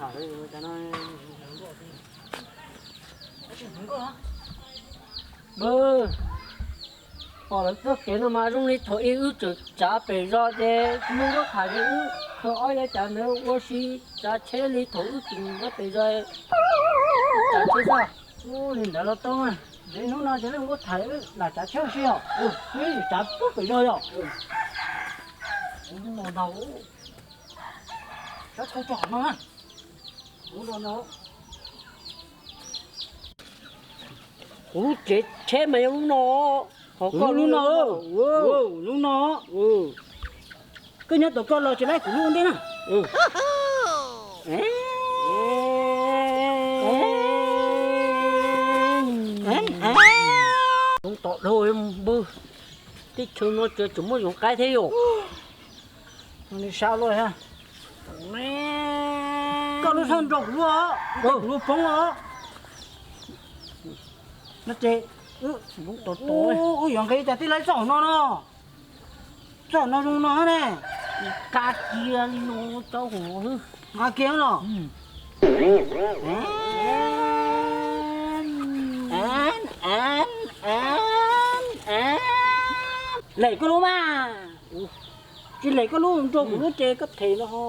Pom lawv txoj kev no mas zoo li thaum ub wb tseem tsav pem zos ces muaj nkauj tham ces wb khaws ob yav cav ntawd ua si tsav tsheb li thaum wb tseem nyob pem zos tsav tsheb xwb. Li ntawd los tau, hnub no ces leej nkauj tham wb lam tsav tsheb ua si os. Wb tsav pem zos yom. Hnub no ntau, tsav tau tso qhov no na. Hnub no kuv lub tsev tsheb mas yog lub no, ho koj lub no, lub no. Koj nyob tom koj los tsis laib kuv lub ua ntej na. Zoo tom dhau npawg, teb chaws no tseem muaj yoov qaib thiab yom. Li sab luaj thiab. Koj lub sab nrog kuv lub os, kuv lub poob os. No ces wb yuav nqis cas tij laug txoj hauv no no. Txoj hauv no zoo no ne. Nqa kiag li no rau hauv. Nqa kiag no. Lem koj lub mas. Tsis lem koj lub, nrog kuv lub ces koj them no ho.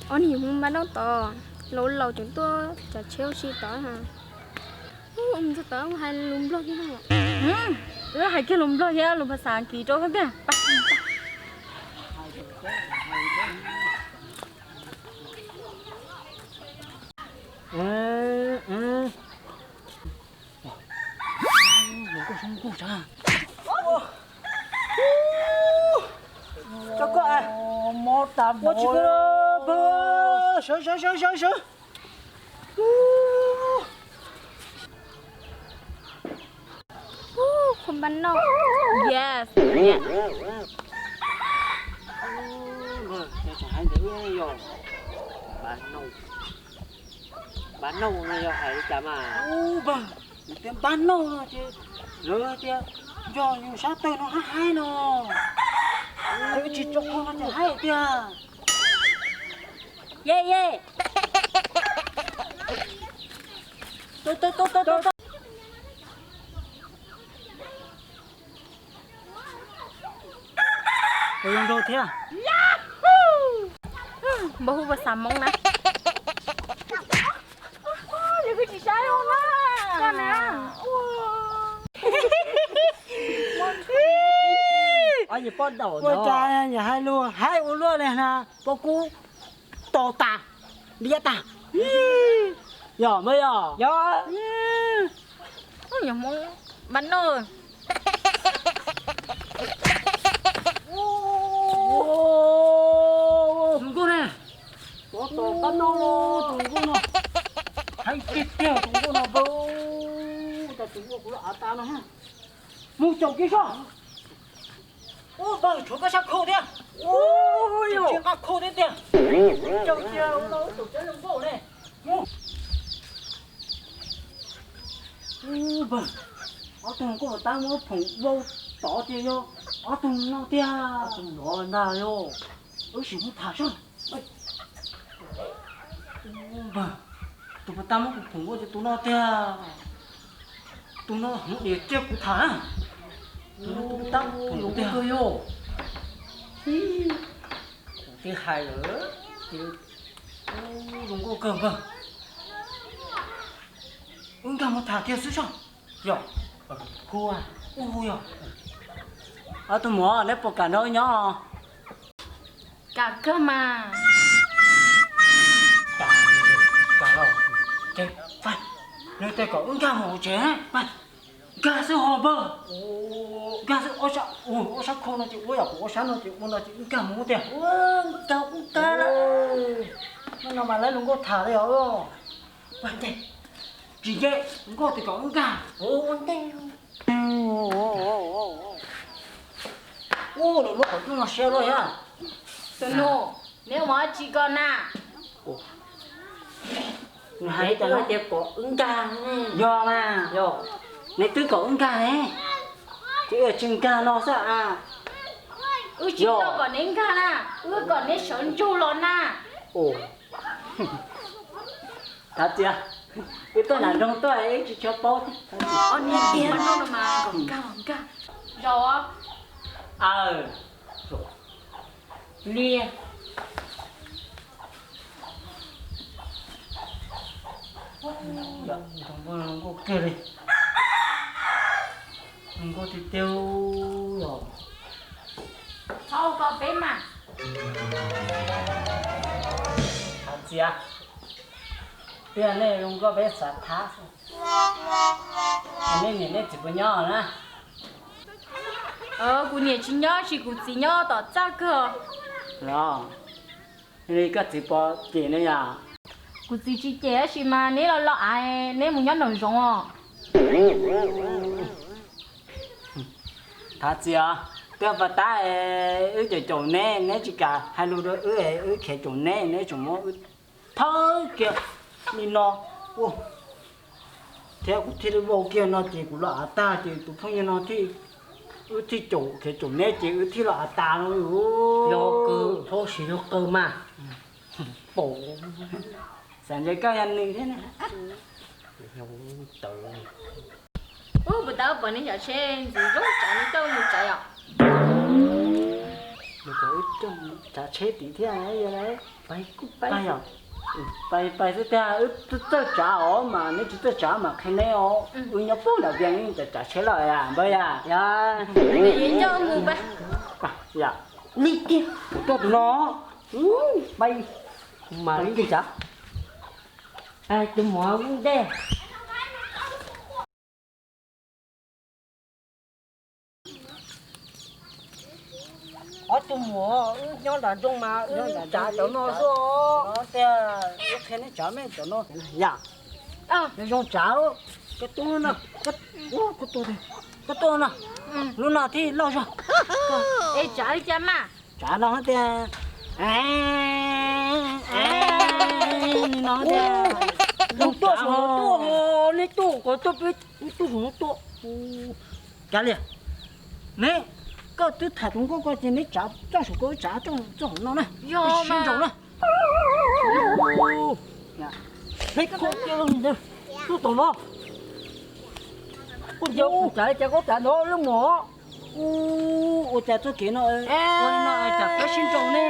Ob niag hmoob npab noj tod, laus laus tseem tuaj tsav tsheb ua si tod. Mus txog tod hais lus Nplog thiab. Wb hais kiag lus Nplog thiab lus phas xas Askiv rau koj tiag. Cov koj, mob tas npaum, sawv sawv sawv sawv sawv. Khub npab nauj, yes. Tseem hais ntawd yog npab nauj, npab nauj no yog hais li cas mas? Npawg, nws tias npab nauj no ces lawv tias nco yus sab tawg no haib haib no. Tsis tso qhov no ces haib tiag. Ye ye. Puas zoo nraug thiab? Npawg hu puas xav Hmoob na? Nws kuj tsis saib ua na. Ua cas yam hais lus haib ua luaj li na, pom kub to tas, liab tas. Yog npawg yog? Yog. Yog Hmoob npab nauj. Tus nkauj ne, tus npab nauj, tus nkauj no, haib tiag tiag tus nkauj no npawg, cas tsis ua kuv lub av tas no. Mus caum kiag soj. Ub npawg, tshuav koj sab khau thiab. Ub, tsis nqa khau thiab tiag. Caum kiag ua no tus tsev zoo nkauj ne. Mus. Ub npawg, ob tug nkauj tab muab phoom vau tod ces yog ob tug no tiag. Ob tug no ntag yog. Wb sim mus tham soj. Ub npawg, tus puas tab muab kuv phoom vau ces tus no tiag. Tus no hmoov diam cia kuv tham na. Tus no tus puas tab phoom tiag yog. Kuv twb hais lawm ces zoo nkauj kawg npawg. Wb nkag mus tham kiag xwb soj. Yog, kuv, ub yog. Ob tug muam, neb puas kam nrog wb nyob? Kam kawg mas. Ces, nws tias kom wb nkag mus hauv tsev, nkag xwb ho npawg. Nkag xwb, ob sab khau no ces ua yam kuv ua sab no ces ua no ces wb nkag mus tiag. Nkag ub nkag lawm. Hnub no mas lawv lus nkauj tham li os. Tsis nce, nkauj twb kom wb nkag. Ua ntej. Ub, nws muab qhov rooj no siab luaj thiab. Tus nus, neb ua dab tsi ko na? Nws hais li cas no tias kom wb nkag ne? Yog mas. Yog. Neb twb kom wb nkag ne. Ces wb tsis nkag no xwb a. Wb tsis tau kom neb nkag na, wb kom neb sawv ntsug los na. Thov txim, wb tuaj nram nroog tuaj wb tsis tshua paub. Aw, li nkauj kiag li, nkauj tiag tiag os. Txhob ua ko peb mas. Thov txim, twb yog nej zoo nkauj peb xav thab xwb. Nej niam nej txiv puas nyob na? Kuv niam tsis nyob, tab sis kuv txiv nyob tom txaj kawg. Los, li koj txiv puas cem ne yom? Kuv txiv tsis cem, tab sis mas neb los los av, neb mus nyob nraum zoov os. Thov txim os, twb yog pas tab wb caum caum neb, neb tsis kam hais lus rau wb, wb khiav caum neb, neb tseem muab wb thawb kiag li no. Thiab kuv thiaj li vau kiag no ces kuv los av tag ces tus phooj ywg no thiaj, wb thiaj caum, khiav caum neb ces wb thiaj los av tas no. Yog kawg, txhob siv yog kawg mas. Pom, xav ntshe koj yog nws thiab na. Ub, puas tau pom neb cov tsheb ntxim zoo tsav, neb coj mus tsav yom? Nws kom wb coj mus tsav tsheb tim thiab, yog pais kuj pais yom. Pais, pais xwb tiag, wb txawj tsav os mas neb tsis txawj tsav mas qhia neb os. Wb nyob puag nram Vias yeej tsav tsav tsheb lawm yom, npawg yom. Yog, neb coj mus pais. Yom, li tiag, kuv tuaj tus no. Pais, kuv mam li tsav. Tus muam wb ntej. Ob tug muam, wb nyob nram nroog mas wb tsav cov no xwb os. Tiag, wb qhia neb tsav me cov no. Yam, nws zoo tsav. Koj tuaj no, koj tuaj, koj tuaj no, lub no thiaj loj zog. Es tsav li cas mas? Tsav no tiag. Li no tiag. Tuaj, tuaj, neb tuaj, kom tuaj peb tuaj, tuaj. Kav liam, neb, koj twb tham tus nkauj ko ces neb tsav txoj saum ko, wb tsav txoj no na. Sib nraus na. Neb, tuaj tom no. Kuv tsav li cas koj tsav ntawd lub muam. Ua cas txoj kev no, ua li no tsam koj sib nraus ne.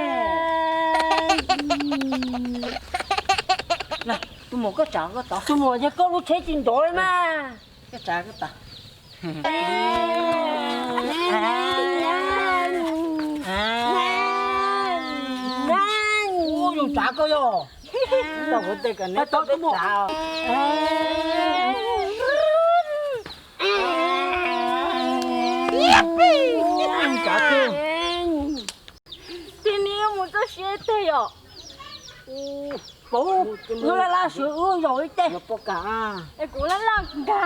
Tus muam koj tsav koj tod. Tus muam yog koj lub tsheb tsis nrov li mas. Koj tsav koj tod. Ua zoo tsav koj yog. Tau kuv tej kom neb tau peb tsav. Tsav koj. Tib neb yuav mus txoj siab teg yom. Paub, lub laj laj sawv ub zaum ib teg. Es kuv laj laj nkag.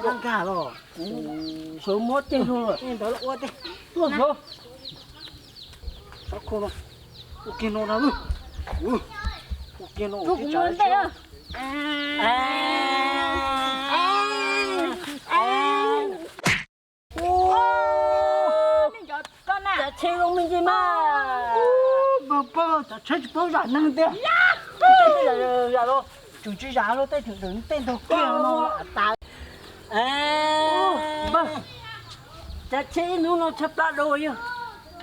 Laj nkag los. Sawv muab teg lug lawm. Ntawd ua teg. Tuaj sawv. Sab khau no. Ua kiag no na. Ua kiag no. Kuv mus ntej. Cov tsheb zoo me ntsis mas. Pag pag, cov tsheb tsis paub zam neeg tiag. Zam los, tsum tsis zam los tej tsum tej ntug kiag no tas. Cov tsheb ib hnub no tshaib plab dua yog.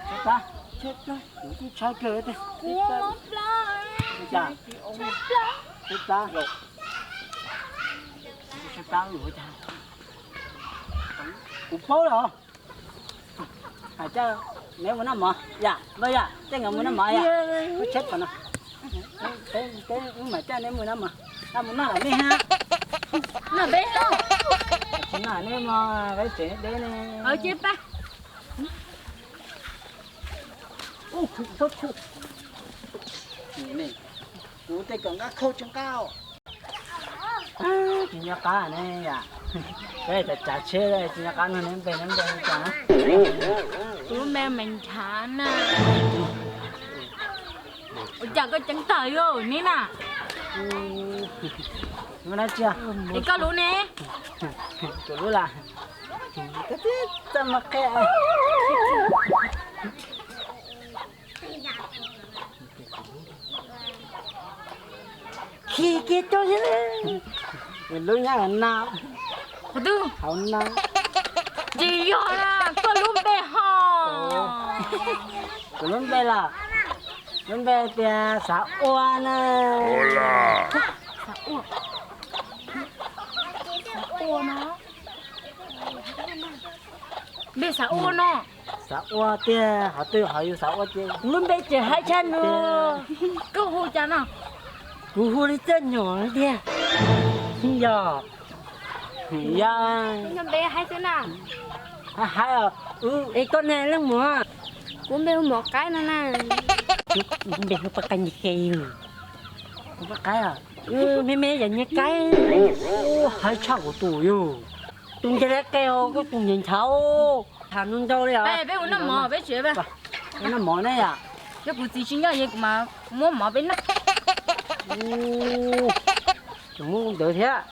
Tshaib plab, tshaib plab, kuv kuj tshaib kawg tiag. Tshaib plab, tshaib plab, tshaib plab. Kuv paub lawm. Hais coj neb mus noj mov yom, npawg yom, tej nkawd mus noj mov yom. Wb tsheb tom no. Peb, peb, wb mam coj neb mus noj mov. Noj mov noj tom nej hab. Noj peb hab. Tsis noj nej mog, peb tsev deb ne. Kuv tej kom nqaj khauj tsis nqaj. Tsis nco qab ne yom. Peb tsav tsav tsheb tsis nco qab nug neb npe, neb npe li cas na? Kuv lub npe Maiv Nchav na. Ua cas koj ceev tag li neb na? Es koj lub ne? Kuv lub las. Koj twb txaj muag qhia. Ci kiag coj xwb. Lub nyab na, hauv na. Tsis yog na, koj lub npe ho. Kuv lub npe los, lub npe tias Xav Ua na. Xav Ua. Xav Ua no. Npe Xav Ua no. Xav Ua tiag, qhov twg ho yus Xav Ua ces lub npe tseem haib tshaj no. Koj hu cas no? Kuv hu li Txawj Nyuam tiag. Yog, yog. Npe haib xwb na. Haib os. Es koj ne leej muam? Kuv npe hu Muam Qaib no na. Npe hu Paj Qaib Nyiag Ke yug. Paj Qaib os. Me me yog Nyiag Qaib. Haib tshaj kuv tus yug. Tus nce lab qe os, koj tus nce nchav. Tham ntau ntau li os. Peb ua noj mov peb tsev. Noj mov ne yom. Yog kuv txiv tsis nyob ces kuv mas muab mov peb noj. Tseem muaj ntawd thiab.